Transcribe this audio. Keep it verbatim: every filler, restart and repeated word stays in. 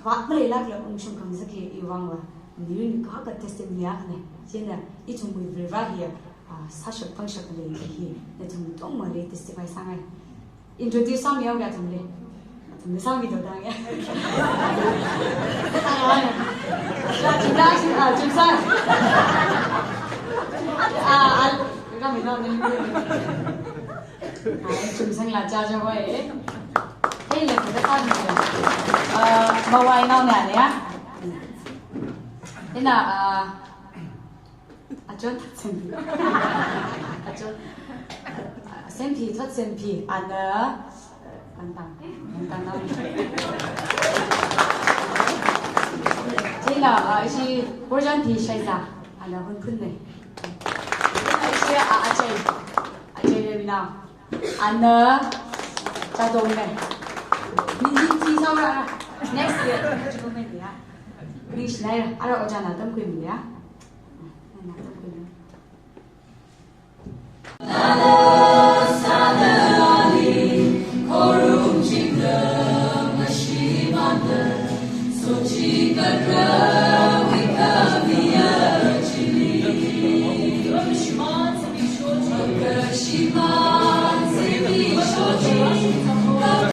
Vak maleilākla ungshung khangasakki iwui vangva, mirin kaka testimony akhana. Chieina ithumwui Varivara hi, ah, sāshap pangshap lei hi, nathum tongmali testify sāngai. Introduce sāmihaoga athumli. Athumli sāmido dang ya. Ah, ah, Chumsang, ah, Chumsang. Ah, ah, kami no ni. Ah, Chumsang la cha cha hoi. Hei le, kata kami. Ah, Mawai nao ne ya. Ina, ah, Achon Thotsenphi. Achon. Senphi, Thotsenphi, ana, Pantang. Pantang nao. Chieina, ah, ishi Borjanphi Shaiza, ana Hunphun ne. Ishi, ah, Achei. Achei Reminao. Ana Chadong ne. Min, min chi saura. Next year. Chiko men ya. Ningshilai, ara ojāna tamkhuimi ya.